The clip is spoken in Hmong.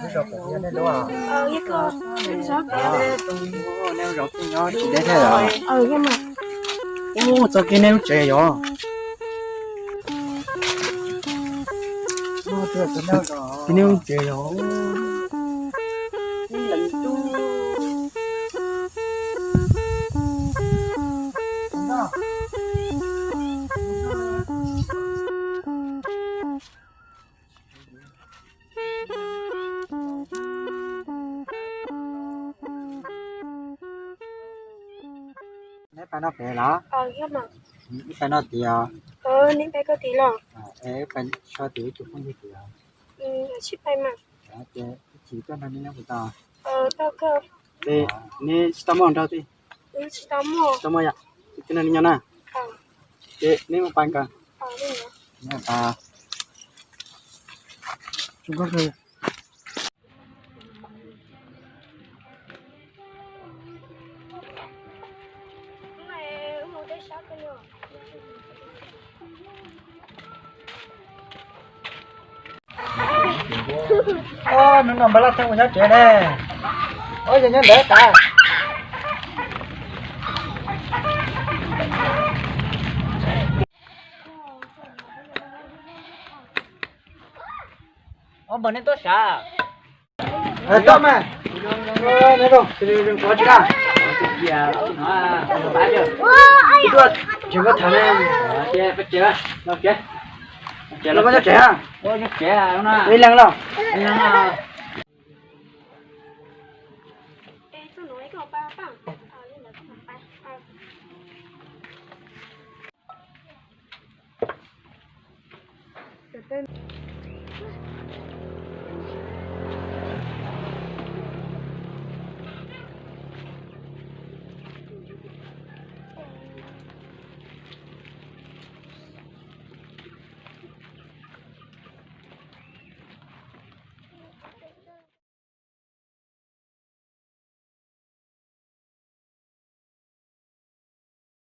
Nej zaum tsev nyob tsis deb thiab los? Ub, txoj kev nej lub tsev yog? Kev nej lub tsev yog? Neb pais noj pem los? Ib pais noj tiag. Neb pais noj tiag los? Es pais so tias ib tug phooj ywg tias. Ces ib chim tuaj nrog neb nyob puas tau? Ces neb tsis tau muaj hluas nraug thiab? Tsis tau muaj yom. Ces neb nyob na. Ces neb mus pais nkaus. Hnub no Npaj Laj Theej mus nyob tsev ne. Ua yog nyob ntawd tas. Ob npawg neb tuaj sav? Tuaj mas. Neb tuaj tsis dab? Tuaj tseem koj tham ne. Los koj nyob tsev a? Ib leeg los?